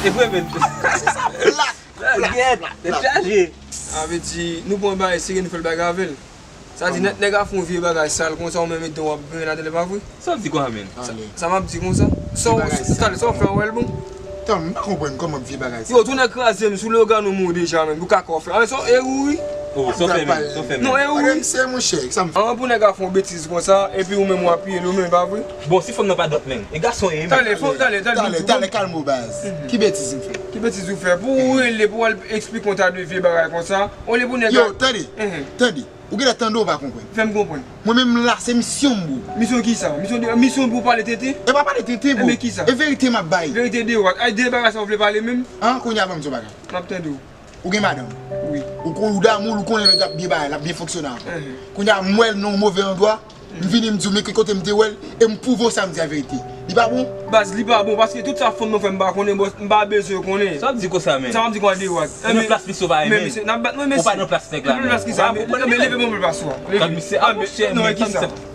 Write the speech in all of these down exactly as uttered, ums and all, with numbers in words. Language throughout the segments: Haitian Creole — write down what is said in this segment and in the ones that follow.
E vre, men. Sa se sa, plat, plat, plat, plat. Sa vle di, nou pran bagay serye, nou fè l bagay avè l. Sa di, nèg, nèg a fè yon vye bagay sal konsa, ou menm etan w ap griyen ladan l, e pa vre? Sa w di konsa, men? Sa, sa m ap di konsa. Sa w, sa w fè, w wè l bon? Tan, m pa konprann kòman vye bagay sa. Yo, tou nèg kraze m sou lè yo gade nou mou deja, men. Pou kaka w fè. A, men sa w eri wi. Oh, sa w fè, men. Sa w fè, men. Non, eri wi. Bagay serye, monchè, sa m fè. An, pou nèg a fè yon betiz konsa, epi ou menm w apiye l, ou menm, e pa vre? Bon, si fanm nan pa dòt, men. E gason, e, men. Talè, talè, talè, talè, kalm ou, baz. Ki betiz m fè? Ki betiz ou fè? Pou ou rele, pou w al eksplike yon ta de vye bagay konsa, olye pou nèg a... Yo, tande, tande. Ou genlè tande ou pa konprann. Fè m konprann. Mwen menm la, se misyon m, bro. Misyon kisa? Misyon de, misyon pou pale tenten? E pa pale tenten, bro. Enben kisa? E verite m ap bay. Verite de what? Ay, de bagay sa ou vle pale menm? An, kounye a ban m di yon bagay. M ap tande w. Ou gen madanm. Wi. Ou kon, ou damou l, ou konnen nèg la ap byen bay, l ap byen fonksyone avè w. Kounye a, m wè l nan yon move andwa, m vini, m di w, men ki kote m te wè l, e m pwouve w sa m di a verite. Li pa bon? Baz, li pa bon, paske tout sa fanm nan fè m pa konnen, bò, m pa bezwen konnen. Sa w ap di konsa, men? Sa w ap di konsa de what? Ou nan plas misye, ou pa renmen l. Ou pa nan plas nèg la, men. Ou pa nan plas nèg la, men. Leve mwen plas ou a. Gad misye, a, monchè, men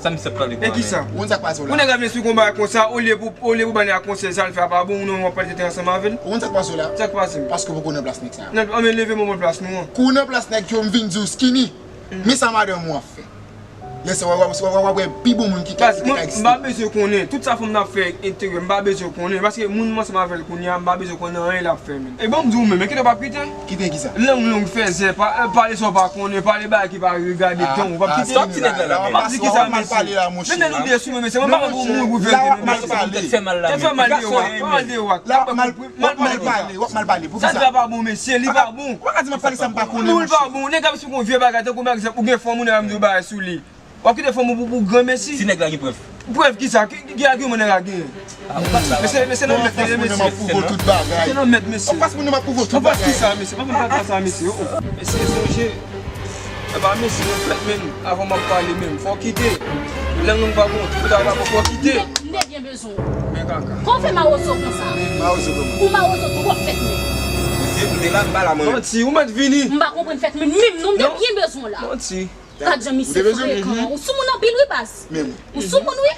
sa misye ap pale konsa, men. E kisa? Ou konn sa k pase w la? Ou nèg ap vin sou konba konsa, olye pou, olye pou ba nèg la konsèy, sa l fè a pa bon, ou non, w ap pale tenten ansanm avè l. Ou konn sa k pase w la? Sa k pase m? Paske w poko nan plas nèg sa. Anben leve mwen mwen plas nou an. Kou w nan plas nèg yo, m vin di w skinny. Men sa madanm ou ap fè. Lè sa w ap, w ap, w ap, w ap wè pi bon moun ki ka, ki ka egziste. M pa bezwen konnen. Tout sa fanm nan ap fè enterè m, m pa bezwen konnen. Paske moun m ansanm avè l kounye a, m pa bezwen konnen anyen l ap fè, men. E bon, m di w menm, men kite w p ap kite. Kite kisa? Lang long fèzè, pa, pale sa w pa konnen, pale bagay ki pa regade tan w, w p ap kite. Stop ti nèg la la, men. M ap di kisa, mesye? Menm lè nou de sou mwen, mesye, mwen pa konn pou mouri pou verite, non, mesye. Tèt fè mal la, men. Tèt fè mal de what? Mal de what? La w ap mal, w ap mal pale, w ap mal pale. Poukisa? Sa l fè a pa bon, mesye, li pa bon. Ou pa ka di m ap pale sa m pa konnen, mesye. Non, li pa bon. Nèg ap eksplike yon vye bagay, tankou, pa egzanp, ou gen fanm ou, nèg ap di yon bagay sou li. W ap kite fanm ou pou, pou granmesi? Si nèg la gen prèv. Prèv kisa? Ki, ki, ki agiman nèg la genyen? Mesye, mesye nan mèt mesye, mesye. Mesye nan mèt mesye, mesye. Anfas moun nan m ap pwouve w tout bagay. Anfas kisa, mesye? Pa fè m kaka sa, mesye. Oh, oh. Mesye, sonje. E pa mesye nan fèt menm. Avan m ap pale menm. Fò w kite. Lang lang pa bon. Tout bagay pa bon. Fò w kite. M te, m te byen bezwen w. Men kaka. Kòman w fè mawozo konsa? Mawozo kòman? Ou mawozo twòp fèt menm. Koute, koute la, m pa la mwen menm. Manti, ou mèt vini. M pa konprann fèt menm, menm non, m te byen bezwen w la. Manti. Gad jan misye frekan. Ou sou moun anpil wi baz. Ou sou moun wi.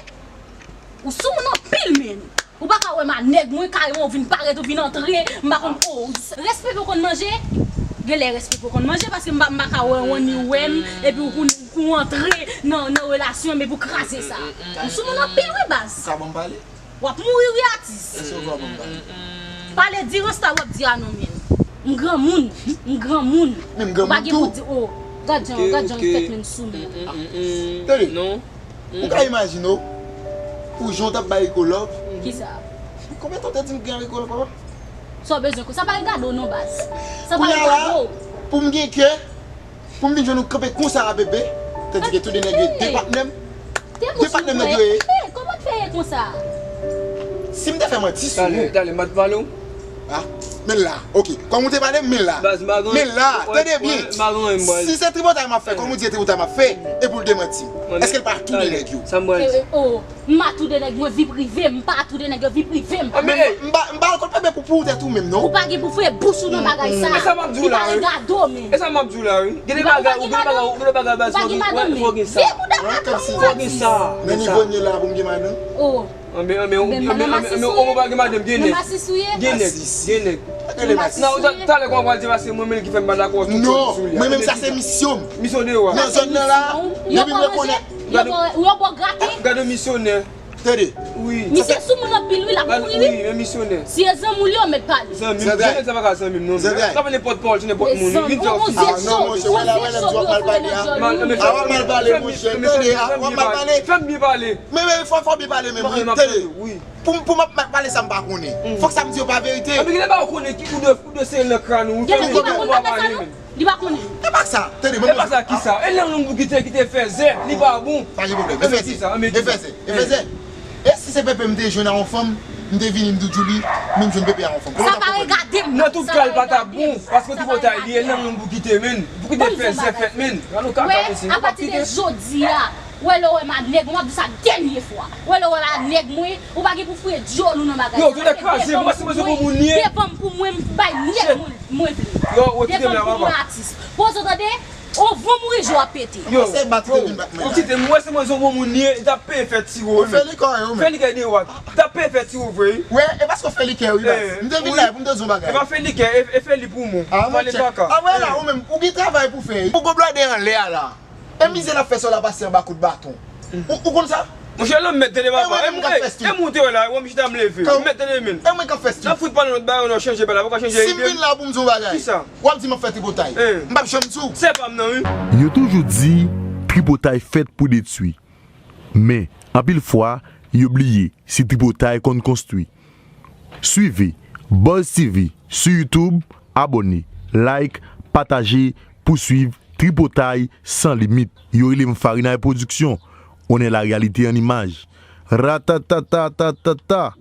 Ou sou moun anpil menm. Ou pa ka wè m a nèg mwen, kareman ou vin parèt, ou vin antre, m pa konn, oh, respè pou konn manje. Genlè respè pou konn manje, paske m pa, m pa ka wè w anni wè m, epi ou konn, ou antre nan, nan relasyon m, epi ou kraze sa. Ou sou moun anpil wi baz. Ou ka ban m pale? W ap mouri wi atis. Èske w ka ban m pale? Pale di Rasta w ap di a non men. M granmoun, m granmoun. Men m granmoun tou. Ou pa gen pou di, oh, gad jan, gad jan fèt menm sou men. Tande. Ou ka imajine w, pou jan w t ap bay Rico love. Kisa? Konbyen tan w te di m gen Rico love, papa? Sa w bezwen konsa pa regade w non baz. Sa pa regade w. Pou m gen kè, pou m vin jwenn ou kanpe konsa a bebe, tandike tou de nèg yo de patnè m. De patnè m nèg yo ye. Kòman w fè ye konsa? Si m te fè manti sou ou. Talè, talè, m pa t pale w. Ah, men la, ok. Kòm ou te pale m, men la. Men la, tande byen. Si se tripotay m ap fè, kòm ou di se tripotay m ap fè, e pou l demanti m. Èske l pa tou de nèg yo? Sa m pral di. M pa tou de nèg mwen, vi prive m, m pa tou de nèg yo, vi prive m. Men m pa, m pa al kot bebe pou, pou ou tèt ou menm non. Ou pa gen pou fouye bouch ou nan bagay sa. E sa m ap di w la wi. Li pa regade w menm. E sa m ap di w la wi. Gen de bagay, ou gen de bagay, ou gen de bagay baz, fò gen sa. Fò gen sa. Nan nivo n ye la pou m gen madanm. Anben, anben, anben, ou pa gen madanm, gen nèg. Gen nèg, gen nèg. Nan, talè kòman w pral di paske mwen menm ki fè m pa dakò sou tout sou li a. Non, mwen menm sa se misyon m. Misyon de wa. Nan zòn nan la, depi m rekonèt. Yo ba w grate. Gade misyonè. Tande. Wi. Misye sou moun anpil wi, l ap mouri wi. Wi, men misyonè. Si e zanmi w li, yo mèt pale. Zanmi m, zanmi sa pa ka zanmi m non. Sa pa nenpòt pawòl, se nenpòt moun. Vin fè w fizye cho, fizye cho pou yo foule nan djòl ou. A w ap mal pale, monchè. Tande, a w ap mal pale. Fè m byen pale. Men, men, fò, fò byen pale, men, tande. Pou m, pou m ap pale sa m pa konnen. Fòk sa m di yo pa verite. Anben, genlè pa ou konnen ki ou de, ou de se nan kràn ou. Genlè li pa konn bagay sa non. Li pa konnen. E pa sa. Tande, e pa sa kisa? E lang long pou kite, kite fèzè. Li pa bon. Pa gen pwoblèm. E fèzè. E fèzè. E fèzè. E si se pepe m te jwenn a yon fanm, m te vini m di w Djouly, men m jwenn pepe a yon fanm. Sa pa regade m. Nan tout ka, l pa t ap bon. Paske tripotay li ye, lang long pou kite, men. Pou kite fèzè fèt, men. Gade yon kaka, mesye. Apati de jodi a. Ou wè lè w wè m a nèg mwen, m ap di sa dènye fwa. Ou wè lè w wè m a nèg mwen, ou pa gen pou fouye djòl ou nan bagay sa. Yo, tou nèg kraze, mwen se mwen se pou moun ye. Devan m pou mwen, m bay nèg mwen, mwen vle. Yo, ou kite m la, papa. Devan m pou mwen atis. Poze w tande, Ou von mouri jou ap pete. Yo, se bat ke vin bat mwen. Ou kite m wè se mwen zon bon moun ye, li t ap peye fè ti wo. Ou fè li kò yo men. Fè li kè de wat. Li t ap peye fè ti wo vre. Wè, e paske w fè li kè wi baz. M te vin la pou m te zon bagay. E pa fè li kè, e fè li pou mwen. Ah, pale kaka. Ah, wè la, ou menm, ou gen travay pou fè. Ou gon blòdè anlè a la. E mizè l ap fè sa w la pase anba kout baton. Ou konn sa? Monchè, lòm mèt tande papa. E mwen k ap fè stil. E mwen te wè la, wè m chita m leve. M mèt tande men. E mwen k ap fè stil. N ap fout pale lòt bagay, nou chanje bagay la, poko chanje ide. Si m vin la pou m zon bagay. Kisa? W ap di m ap fè tripotay. M p ap janm sou. Se pa m nan wi. Yo toujou di tripotay fèt pou detwi. Men, anpil fwa, yo bliye si tripotay konn konstwi. Swive Buzz T V sou YouTube, abòne, like, pataje pou swiv Tripotay San Limit. Yo rele m Farinay Production. On est la réalité en image. Ratatatatatata.